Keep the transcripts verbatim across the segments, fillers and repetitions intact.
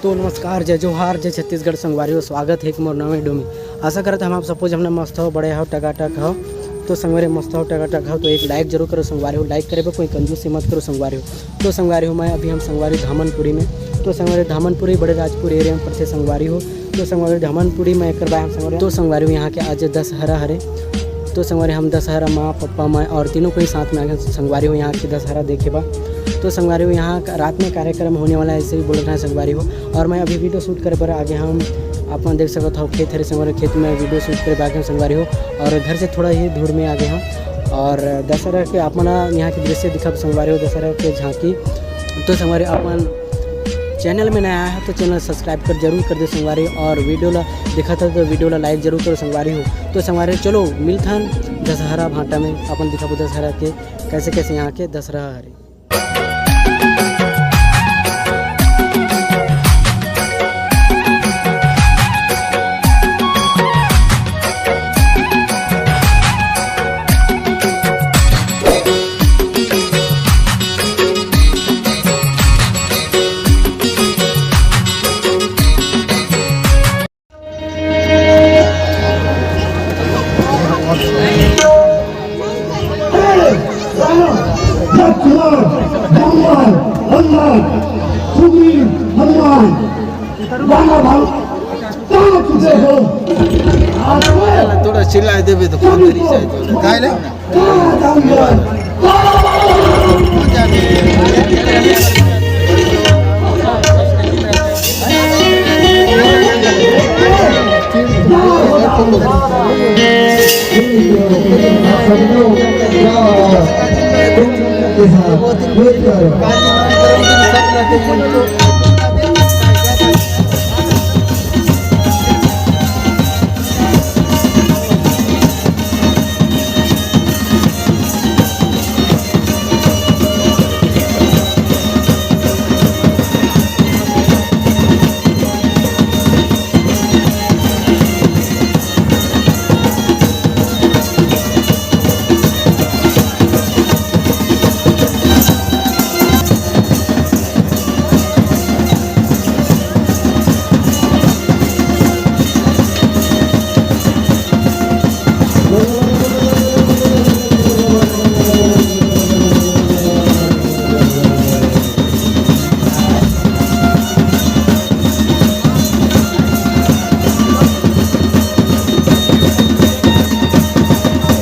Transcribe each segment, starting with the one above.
तो नमस्कार, जय जोहार, जय छत्तीसगढ़ संगवारी हो। स्वागत हे एक मोर नवे video में। आशा करत हम आप सब झन मस्त हो, बड़े हो, टकाटक हो। तो संगवारी मस्त हो, टकाटक हो, तो एक like जरूर करो संगवारी हो। Like करे बर कोई कंजूसी मत करो संगवारी हो। तो संगवारी हो, मैं अभी हम संगवारी धामनपुरी में, तो संगवारी धामनपुरी बड़े राजपुर area में पड़थे संगवारी हो। तो संगवारी धामनपुरी में एकर बाय हम संगवारी, तो संगवारी हो, यहाँ के आज दशहरा हरे। तो संगवारी हम दशहरा माँ, पप्पा, मैं और तीनों कोई साथ में आगे संगवारी हो यहाँ के दशहरा देखे बा। तो संगवारी हो, यहाँ का रात में कार्यक्रम होने वाला है, ऐसे भी बोल रहे हैं संगवारी हो। और मैं अभी video shoot करे बर आगे हम, आप मन देख सकत हो खेत हरे संगवारी, खेत में video shoot करे बर आगे हम संगवारी हो। और घर से थोड़ा ही दूर में आगे हम, और दशहरा के आप मन यहाँ के दृश्य दिखब संगवारी हो, दशहरा के झांकी। तो संगवारी हो, आप मन channel में नया आया है तो channel subscribe कर जरूर कर दे संगवारी हो, और video ला देखत हो तो video ला like जरूर करो संगवारी हो। तो संगवारी हो, चलो मिलथन दशहरा भाटा में, अपन दिखाबो दशहरा के कैसे कैसे यहाँ के दशहरा हरे। थोड़ा चिल्ला देबे तो कौन तरी जाए तो। काय ले?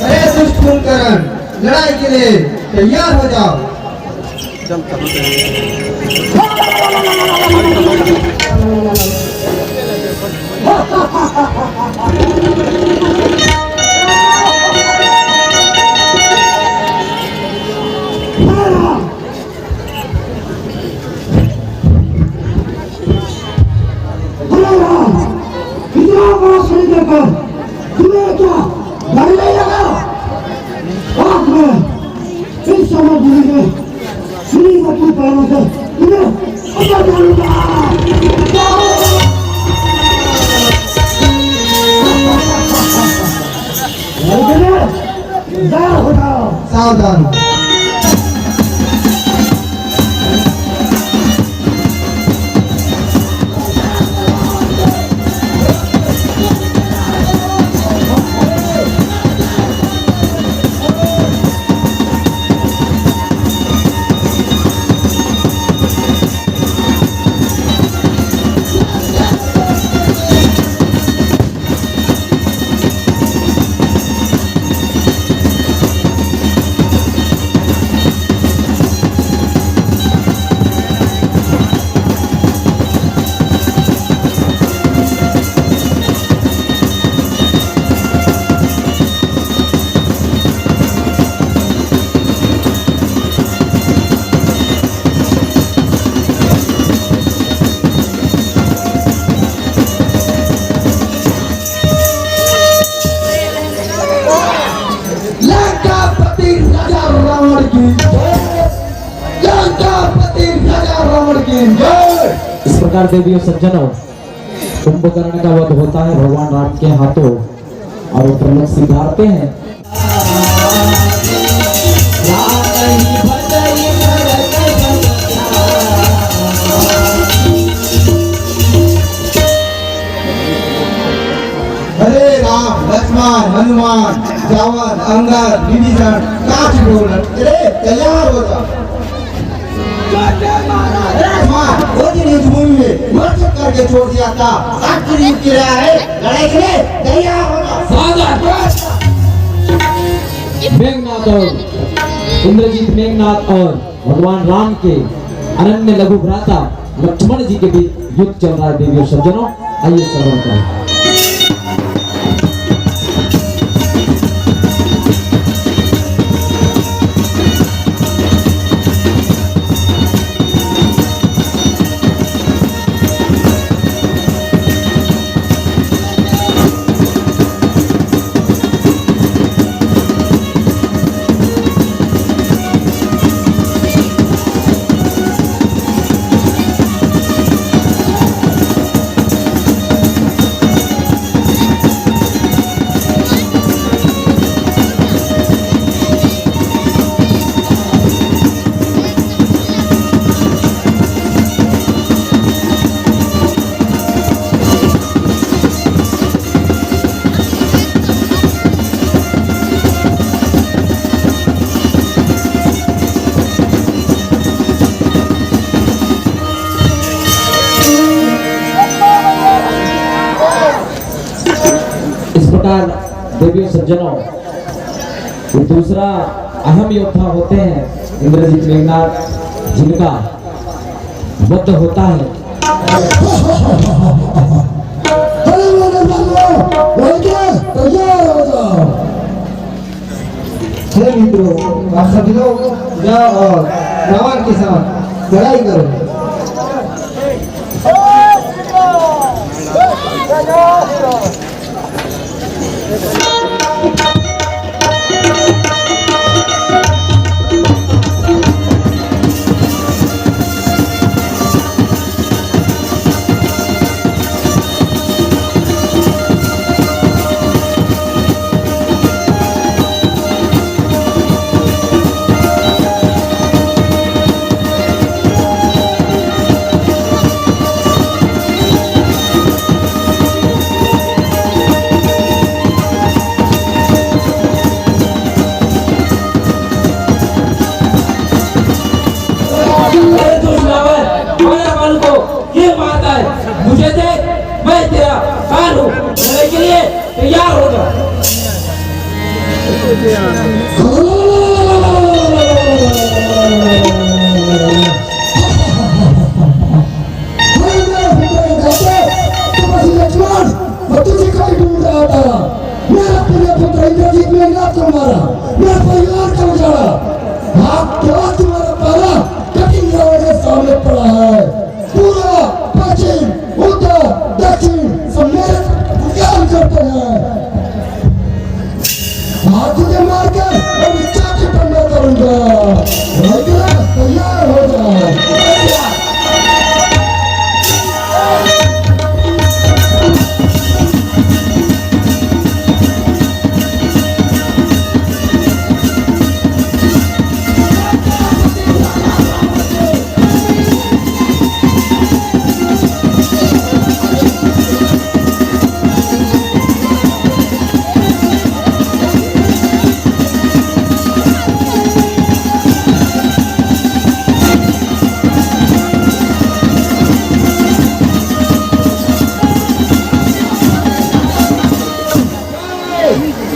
अरे दुष्ट कुंभकर्ण, लड़ाई के लिए तैयार हो जाओ। अरे राम, इतना बड़ा शरीर लेकर तुम्हें क्या डर नहीं लगा? रात में इस समय दिल्ली में श्रीमती पैरों से तुम्हें अंदर डालूंगा। सावधान। लंकापति राजा रावण की जय। लंकापति राजा रावण की जय। इस प्रकार देवी और सज्जनों, कुंभकर्ण का वध होता है भगवान राम के हाथों और वो परलोक सिधारते हैं। हनुमान, जावंत, अंगद, विभीषण, का चीज बोलत? अरे, तैयार हो जा। अरे, माँ, वो दिन युद्ध भूमि में मर चुक करके छोड़ दिया था। अब युद्ध के लिए आए, लड़ाई के लिए तैयार हो जा। मेघनाथ और इंद्रजीत, मेघनाथ और भगवान राम के अनन्य लघु भ्राता लक्ष्मण जी के बीच युद्ध चल रहा है। देवी और सज्जनों, आइए श्रवण करें। इस प्रकार देवी और सज्जनों, ये दूसरा अहम योद्धा होते हैं इंद्रजीत मेघनाथ, जिनका वध होता है। अरे मेरे बंधुओं, लड़के, तैयार हो जाओ। हे मित्रों, आप सभी लोग जाओ और रावण के साथ लड़ाई करो। अरे दुष्ट रावण, मेरे बल को क्यों मारता है? मुझे देख, मैं तेरा काल हूँ, लड़ाई के लिए तैयार हो जा। अरे मेरे पुत्र के बेटे, तुम ऐसे लक्ष्मण, मैं तुझे कभी ढूंढ रहा था। मेरा प्रिय पुत्र इंद्रजीत मेघनाथ को मारा, मेरे परिवार का उजाड़ा। हाथ क्या तुम्हारा पहला कठिन रावण के सामने पड़ा है। पूरा पश्चिम, उत्तर, दक्षिण सब मेरे ज्ञान करते हैं। आज तुझे मारकर मैं चाटी पर मैं करूंगा। भाई, तैयार हो जा।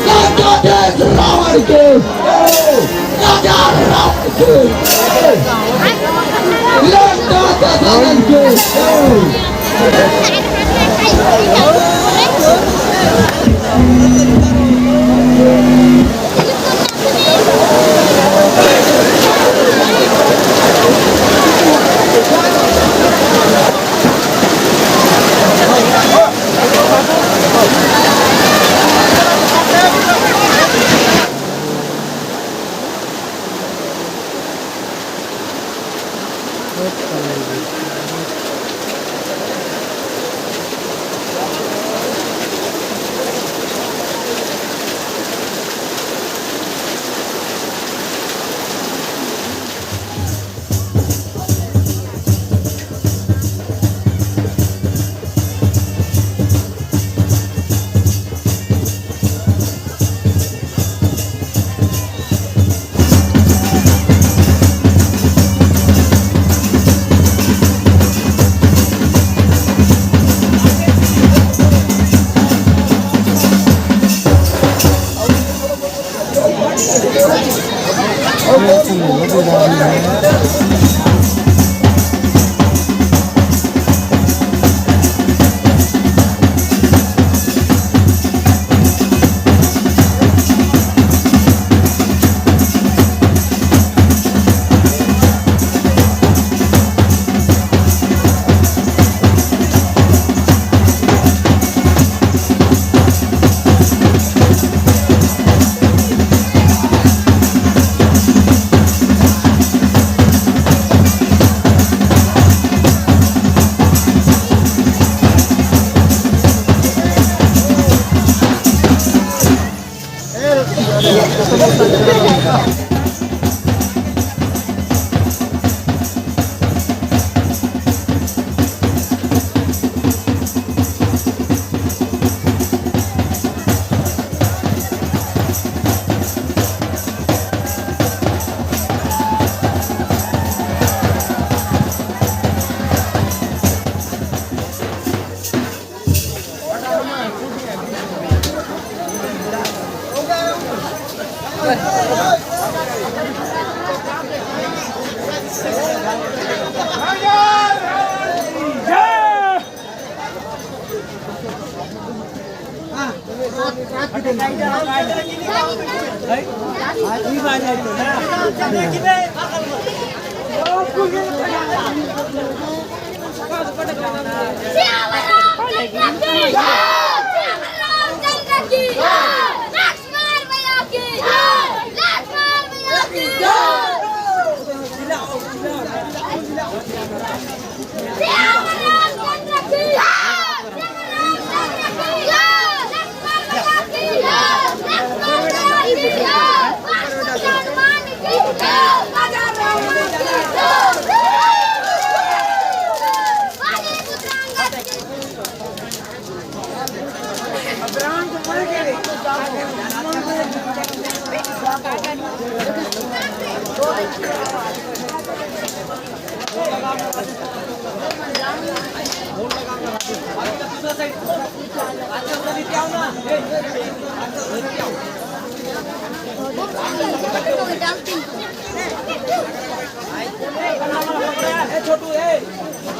लंका के रावण के, राजा रावण के, लंका के रावण के। श्यामराव चंद्र की जय। श्यामराव चंद्र की जय। लक्ष्मण भैया की जय। लक्ष्मण भैया की जय। श्यामराव चंद्र की जय। श्यामराव चंद्र की जय। लक्ष्मण भैया की जय। लक्ष्मण भैया की जय।